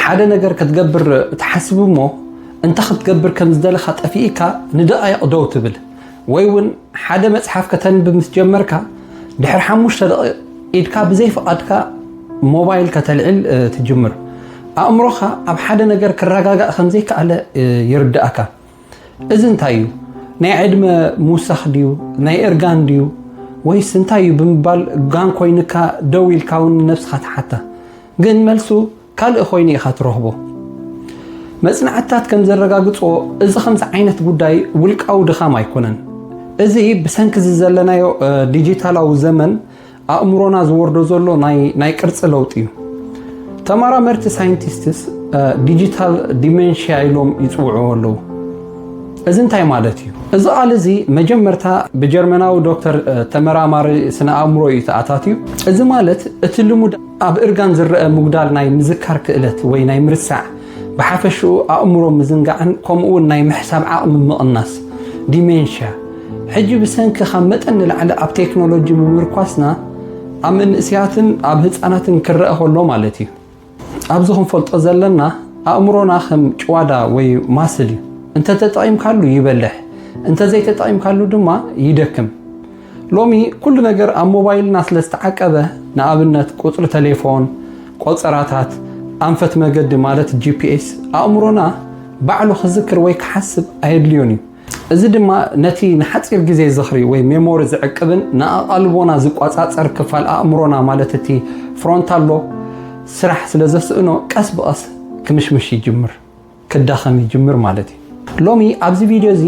ሓደ ነገር ክትገብር ትሓስብ እሞ፣ እንታይ ክትገብር ከም ዝደለኻ ጠፊእካ ንደቓይቕ ደው ትብል፣ ወይ እውን ሓደ መጽሓፍ ከተንብብ ምስ ጀመርካ፣ ድሕሪ ሓሙሽተ ደቂቕ ኢድካ ብዘይ ፍቓድካ ሞባይል ከተልዕል ትጅምር። ኣእምሮኻ ኣብ ሓደ ነገር ክረጋጋእ ከም ዘይከኣለ ይርድኣካ። እዚ እንታይ እዩ? ናይ ዕድመ ምውሳኽ ድዩ? ናይ እርጋን ድዩ? ወይስ እንታይ እዩ ብምባል ጋን ኮይንካ ደው ኢልካ እውን ንነብስኻ ትሓታ። ግን መልሱ ካልእ ኮይኑ ኢኻ ትረኽቦ። መጽናዕትታት ከም ዘረጋግጽዎ፣ እዚ ከምዚ ዓይነት ጉዳይ ውልቃዊ ድኻም ኣይኮነን። እዚ ብሰንኪ እዚ ዘለናዮ ዲጂታላዊ ዘመን ኣእምሮና ዝወርዶ ዘሎ ናይ ቅርጺ ለውጢ እዩ። ተመራመርቲ ሳይንቲስትስ ዲጂታል ዲሜንሽያ ኢሎም ይጽውዕዎ ኣለዉ። እዚ እንታይ ማለት እዩ? እዚ ቃል እዚ መጀመርታ ብጀርመናዊ ዶክተር ተመራማሪ ስነ ኣእምሮ እዩ ተኣታትዩ። እዚ ማለት እቲ ልሙድ ኣብ እርጋን ዝረአ ምጉዳል ናይ ምዝካር ክእለት ወይ ናይ ምርሳዕ፣ ብሓፈሽኡ ኣእምሮ ምዝንጋዕን ከምኡውን ናይ ምሕሳብ ዓቕሚ ምቕናስ፣ ዲሜንሽያ፣ ሕጂ ብሰንኪ ካብ መጠን ንላዕሊ ኣብ ቴክኖሎጂ ምምርኳስና ኣብ መንእስያትን ኣብ ህጻናትን ክረአ ከሎ ማለት እዩ። ኣብዚ ክንፈልጦ ዘለና ኣእምሮና ከም ጭዋዳ ወይ ማስል እዩ። እንተተጠቒምካሉ ይበልሕ፣ እንተዘይተጠቒምካሉ ድማ ይደክም። ሎሚ ኩሉ ነገር ኣብ ሞባይልና ስለ ዝተዓቀበ፣ ንኣብነት ቁጽሪ ተሌፎን፣ ቆጸራታት፣ ኣንፈት መገዲ ማለት ጂ ፒ ኤስ፣ ኣእምሮና ባዕሉ ክዝክር ወይ ክሓስብ ኣየድልዮን እዩ። እዚ ድማ ነቲ ንሓጺር ግዜ ዝኽሪ ወይ ሜሞሪ ዝዕቅብን ንኣቓልቦና ዝቋጻጸር ክፋል ኣእምሮና ማለት እቲ ፍሮንታል ሎብ ስራሕ ስለ ዘስእኖ ቀስ ብቐስ ክምሽምሽ ይጅምር። ክዳኸም ይጅምር ማለት እዩ። ሎሚ ኣብዚ ቪድዮ እዚ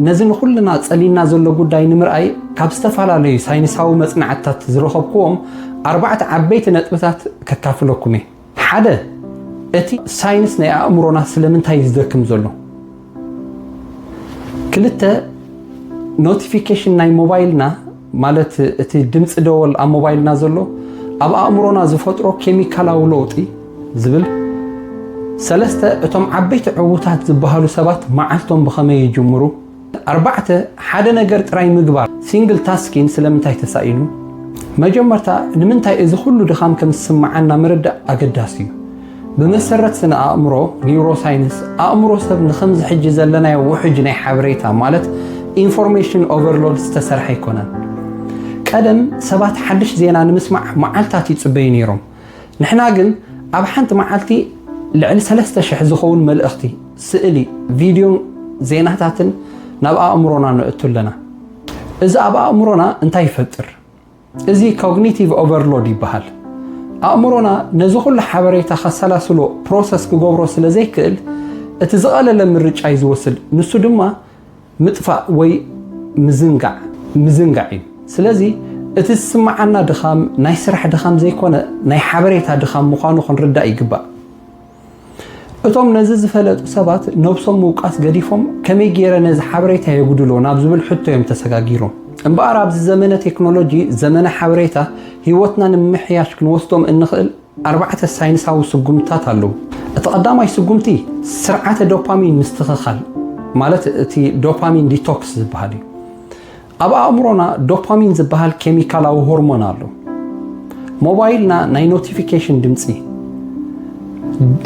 ነዚ ንኹልና ጸሊና ዘሎ ጉዳይ ንምርኣይ ካብ ዝተፈላለዩ ሳይንሳዊ መጽናዕትታት ዝረኸብክዎም ኣርባዕተ ዓበይቲ ነጥብታት ከካፍለኩም እየ። ሓደ፣ እቲ ሳይንስ ናይ ኣእምሮና ስለምንታይ እዩ ዝደክም ዘሎ? ክልተ፣ ኖቲፊኬሽን ናይ ሞባይልና ማለት እቲ ድምፂ ደወል ኣብ ሞባይልና ዘሎ ኣብ ኣእምሮና ዝፈጥሮ ኬሚካላዊ ለውጢ ዝብል። ሰለስተ፣ እቶም ዓበይቲ ዕዉታት ዝበሃሉ ሰባት መዓልቶም ብኸመይ ይጅምሩ? ኣርባዕተ፣ ሓደ ነገር ጥራይ ምግባር ሲንግል ታስኪን ስለምንታይ ተሳኢኑ? መጀመርታ ንምንታይ እዚ ኩሉ ድኻም ከም ዝስምዓና ምርዳእ ኣገዳሲ እዩ። ብመሰረት ስነ ኣእምሮ ኒውሮሳይንስ ኣእምሮ ሰብ ንኸምዚ ሕጂ ዘለናዮ ውሕጅ ናይ ሓበሬታ ማለት ኢንፎርሜሽን ኦቨርሎድ ዝተሰርሐ ኣይኮነን። ቀደም ሰባት ሓድሽ ዜና ንምስማዕ መዓልታት ይጽበዩ ነይሮም። ንሕና ግን ኣብ ሓንቲ መዓልቲ ልዕሊ ሰለስተ ሽሕ ዝኸውን መልእኽቲ፣ ስእሊ፣ ቪድዮን ዜናታትን ናብ ኣእምሮና ነእቱ ኣለና። እዚ ኣብ ኣእምሮና እንታይ ይፈጥር? እዚ ኮግኒቲቭ ኦቨርሎድ ይበሃል። ኣእምሮና ነዚ ኩሉ ሓበሬታ ከሰላስሎ ፕሮሰስ ክገብሮ ስለ ዘይክእል እቲ ዝቐለለ ምርጫ እዩ ዝወስድ። ንሱ ድማ ምጥፋእ ወይ ምዝንጋዕ ምዝንጋዕ እዩ። ስለዚ እቲ ዝስምዓና ድኻም ናይ ስራሕ ድኻም ዘይኮነ ናይ ሓበሬታ ድኻም ምዃኑ ክንርዳእ ይግባእ። እቶም ነዚ ዝፈለጡ ሰባት ነብሶም ምውቃስ ገዲፎም ከመይ ገይረ ነዚ ሓበሬታ የጉድሎ ናብ ዝብል ሕቶ እዮም ተሰጋጊሮም። እምበኣር ኣብዚ ዘመነ ቴክኖሎጂ፣ ዘመነ ሓበሬታ፣ ህይወትና ንምምሕያሽ ክንወስዶም እንኽእል ኣርባዕተ ሳይንሳዊ ስጉምትታት ኣለዉ። እቲ ቀዳማይ ስጉምቲ ስርዓተ ዶፓሚን ምስትኽኻል ማለት እቲ ዶፓሚን ዲቶክስ ዝበሃል እዩ። ኣብ ኣእምሮና ዶፓሚን ዝበሃል ኬሚካላዊ ሆርሞን ኣሎ። ሞባይልና ናይ ኖቲፊኬሽን ድምፂ፣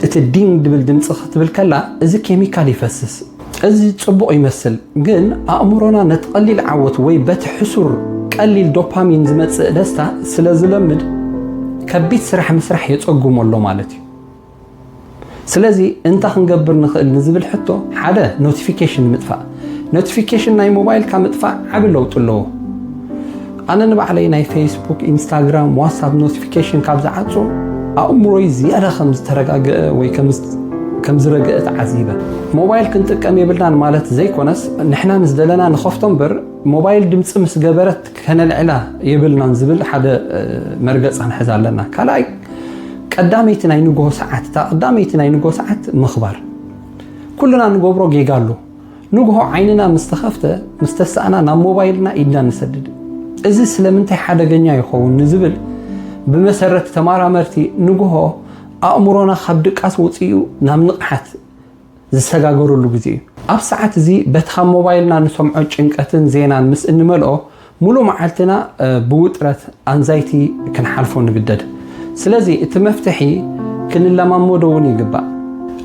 እቲ ዲንግ ድብል ድምፂ ክትብል ከላ እዚ ኬሚካል ይፈስስ። እዚ ፅቡቕ ይመስል፣ ግን ኣእምሮና ነቲ ቀሊል ዓወት ወይ በቲ ሕሱር ቀሊል ዶፓሚን ዝመፅእ ደስታ ስለ ዝለምድ ከቢድ ስራሕ ምስራሕ የፀጉሞ ኣሎ ማለት እዩ። ስለዚ እንታይ ክንገብር ንኽእል ንዝብል ሕቶ፣ ሓደ ኖቲፊኬሽን ምጥፋእ። ኖቲፊኬሽን ናይ ሞባይልካ ምጥፋእ ዓቢ ለውጢ ኣለዎ። ኣነ ንባዕለይ ናይ ፌስቡክ፣ ኢንስታግራም፣ ዋትሳፕ ኖቲፊኬሽን ካብ ዝዓጹ ኣእምሮይ ዝያዳ ከም ዝተረጋገአ ወይ ከም ከም ዝረግአ ተዓዚበ። ሞባይል ክንጥቀም የብልናን ማለት ዘይኮነስ ንሕና ምስ ደለና ንኸፍቶ እምበር ሞባይል ድምፂ ምስ ገበረት ከነልዕላ የብልናን ዝብል ሓደ መርገፂ ክንሕዝ ኣለና። ካልኣይ ቀዳመይቲ ናይ ንግሆ ሰዓት፣ እታ ቀዳመይቲ ናይ ንግሆ ሰዓት ምኽባር። ኩልና ንገብሮ ጌጋ ኣሎ። ንግሆ ዓይንና ምስ ተኸፍተ፣ ምስ ተሳእና ናብ ሞባይልና ኢድና ንሰድድ። እዚ ስለምንታይ ሓደገኛ ይኸውን ንዝብል፣ ብመሰረት ተመራመርቲ ንግሆ ኣእምሮና ካብ ድቃስ ወፂኡ ናብ ንቕሓት ዝሰጋገረሉ ግዜ እዩ። ኣብ ሰዓት እዚ በቲ ካብ ሞባይልና ንሰምዖ ጭንቀትን ዜናን ምስ እንመልኦ፣ ሙሉእ መዓልትና ብውጥረት ኣንዛይቲ ክንሓልፎ ንግደድ። ስለዚ እቲ መፍትሒ ክንለማመዶ እውን ይግባእ።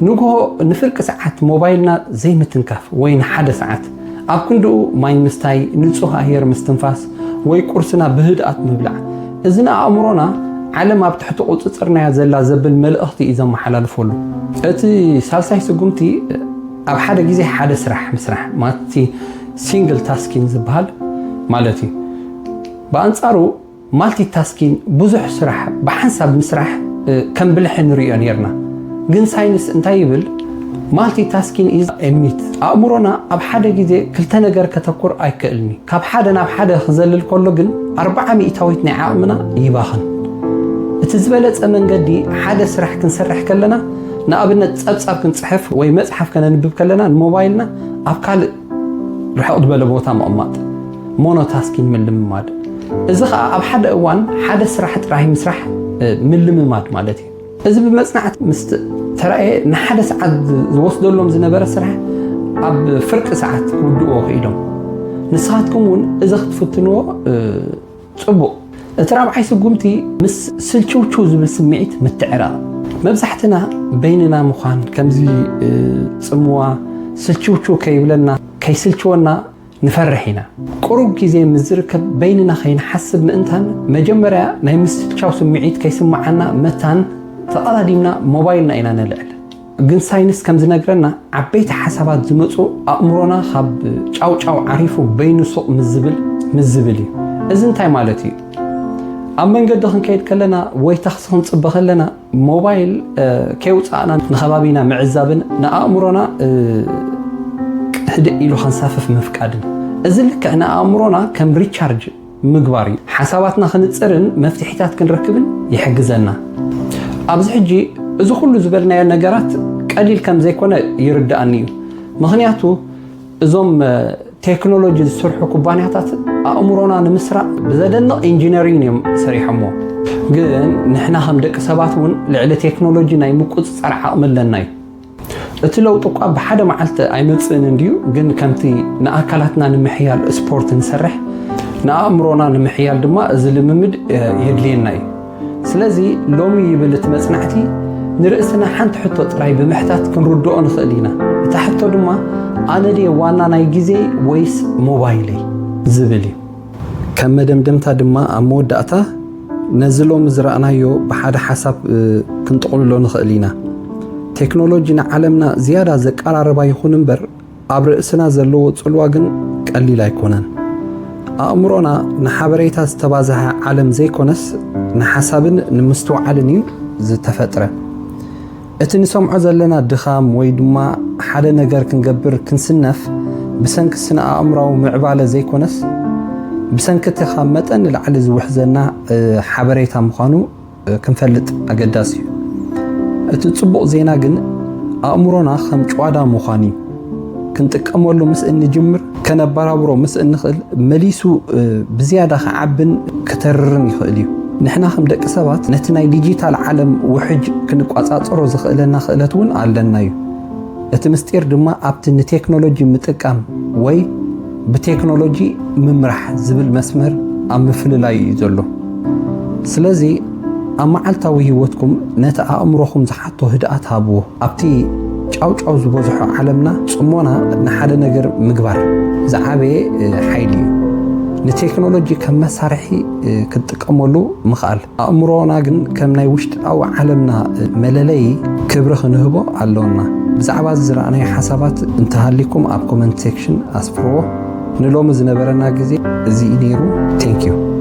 ንግሆ ንፍርቂ ሰዓት ሞባይልና ዘይምትንካፍ ወይ ንሓደ ሰዓት፣ ኣብ ክንድኡ ማይ ምስታይ፣ ንጹህ ኣየር ምስትንፋስ ወይ ቁርስና ብህድኣት ምብላዕ፣ እዚ ንኣእምሮና ዓለም ኣብ ትሕቲ ቁጽጽርናያ ዘላ ዘብል መልእኽቲ እዩ ዘመሓላልፈሉ። እቲ ሳልሳይ ስጉምቲ ኣብ ሓደ ግዜ ሓደ ስራሕ ምስራሕ ማለት ሲንግል ታስኪን ዝበሃል ማለት እዩ። ብኣንጻሩ ማልቲታስኪን ብዙሕ ስራሕ ብሓንሳብ ምስራሕ ከም ብልሒ ንርእዮ ነርና። ግን ሳይንስ እንታይ ይብል? Multitasking is a myth። ኣእምሮና ኣብ ሓደ ግዜ ክልተ ነገር ከተኩር ኣይክእልኒ። ካብ ሓደ ናብ ሓደ ክዘልል ከሎ ግን ኣርባዓ ሚእታዊት ናይ ዓቕምና ይባኽን። እቲ ዝበለጸ መንገዲ ሓደ ስራሕ ክንሰርሕ ከለና ንኣብነት ጸብጻብ ክንጽሕፍ ወይ መጽሓፍ ከነንብብ ከለና ንሞባይልና ኣብ ካልእ ርሕቕ ዝበለ ቦታ ምቕማጥ፣ ሞኖታስኪን ምልምማድ። እዚ ኸኣ ኣብ ሓደ እዋን ሓደ ስራሕ ጥራይ ምስራሕ ምልምማድ ማለት እዩ። እዚ ብመጽናዕቲ ምስ ተራእየ ንሓደ ሰዓት ዝወስደሎም ዝነበረ ስራሕ ኣብ ፍርቂ ሰዓት ክውድእዎ ክኢሎም። ንስኻትኩም እውን እዚ ክትፍትንዎ ጽቡቕ። እቲ ራብዓይ ስጉምቲ ምስ ስልችውችው ዝብል ስምዒት ምትዕራቕ። መብዛሕትና በይንና ምዃን ከምዚ ጽምዋ ስልችውችው ከይብለና ከይስልችወና ንፈርሕ ኢና። ቁሩብ ግዜ ምስ ዝርከብ በይንና ከይንሓስብ ምእንታን መጀመርያ ናይ ምስልቻው ስምዒት ከይስምዓና መታን ተቐዳዲምና ሞባይልና ኢና ነልዕል። ግን ሳይንስ ከም ዝነግረና ዓበይቲ ሓሳባት ዝመጹ ኣእምሮና ካብ ጫውጫው ዓሪፉ በይኑ ሱቕ ምስ ዝብል ምስ ዝብል እዩ። እዚ እንታይ ማለት እዩ? ኣብ መንገዲ ክንከይድ ከለና ወይ ታክሲ ክንጽበ ከለና ሞባይል ከይውጻእና ንኸባቢና ምዕዛብን ንኣእምሮና ህድእ ኢሉ ከንሳፍፍ ምፍቃድን። እዚ ልክዕ ንኣእምሮና ከም ሪቻርጅ ምግባር እዩ። ሓሳባትና ክንጽርን መፍትሒታት ክንረክብን ይሕግዘና። ኣብዚ ሕጂ እዚ ኩሉ ዝበልናዮ ነገራት ቀሊል ከም ዘይኮነ ይርድኣኒ እዩ። ምኽንያቱ እዞም ቴክኖሎጂ ዝሰርሑ ኩባንያታት ኣእምሮና ንምስራቕ ብዘደንቕ ኢንጂነሪንግ እዮም ሰሪሖሞ። ግን ንሕና ከም ደቂ ሰባት እውን ልዕሊ ቴክኖሎጂ ናይ ምቁጽጻር ዓቕሚ ኣለና እዩ። እቲ ለውጢ እኳ ብሓደ መዓልቲ ኣይመጽእን እንድዩ፣ ግን ከምቲ ንኣካላትና ንምሕያል ስፖርት ንሰርሕ፣ ንኣእምሮና ንምሕያል ድማ እዚ ልምምድ የድልየና እዩ። ስለዚ ሎሚ ይብል እቲ መጽናዕቲ ንርእስና ሓንቲ ሕቶ ጥራይ ብምሕታት ክንርድኦ ንኽእል ኢና። እታ ሕቶ ድማ ኣነ ድየ ዋና ናይ ግዜይ ወይስ ሞባይለይ ዝብል እዩ። ከም መደምደምታ ድማ ኣብ መወዳእታ ነዚ ሎሚ ዝረኣናዮ ብሓደ ሓሳብ ክንጥቕልሎ ንኽእል ኢና። ቴክኖሎጂ ንዓለምና ዝያዳ ዘቀራርባ ይኹን እምበር ኣብ ርእስና ዘለዎ ጽልዋ ግን ቀሊል ኣይኮነን። ኣእምሮና ንሓበሬታ ዝተባዝሐ ዓለም ዘይኮነስ ንሓሳብን ንምስትውዓልን እዩ ዝተፈጥረ። እቲ ንሰምዖ ዘለና ድኻም ወይ ድማ ሓደ ነገር ክንገብር ክንስነፍ ብሰንኪ ስነ ኣእምራዊ ምዕባለ ዘይኮነስ ብሰንኪ እቲ ካብ መጠን ንላዕሊ ዝውሕዘና ሓበሬታ ምዃኑ ክንፈልጥ ኣገዳሲ እዩ። እቲ ጽቡቕ ዜና ግን ኣእምሮና ከም ጭዋዳ ምዃኑ እዩ። ክንጥቀመሉ ምስ እንጅምር፣ ከነበራብሮ ምስ እንኽእል፣ መሊሱ ብዝያዳ ክዓብን ክተርርን ይኽእል እዩ። ንሕና ከም ደቂ ሰባት ነቲ ናይ ዲጂታል ዓለም ውሕጅ ክንቋጻጸሮ ዘኽእለና ክእለት እውን ኣለና እዩ። እቲ ምስጢር ድማ ኣብቲ ንቴክኖሎጂ ምጥቃም ወይ ብቴክኖሎጂ ምምራሕ ዝብል መስመር ኣብ ምፍልላይ እዩ ዘሎ። ስለዚ ኣብ መዓልታዊ ህይወትኩም ነቲ ኣእምሮኹም ዝሓቶ ህድኣት ሃብዎ። ኣብቲ ጫውጫው ዝበዝሖ ዓለምና ጽሞና ንሓደ ነገር ምግባር ዝዓበየ ሓይሊ እዩ። ንቴክኖሎጂ ከም መሳርሒ ክትጥቀመሉ ምኽኣል። ኣእምሮና ግን ከም ናይ ውሽጣዊ ዓለምና መለለዪ ክብሪ ክንህቦ ኣለና። ብዛዕባ እዚ ዝረኣናዮ ሓሳባት እንተሃሊኩም ኣብ ኮመንት ሴክሽን ኣስፍርዎ። ንሎሚ ዝነበረና ግዜ እዚ እዩ ነይሩ። Thank you።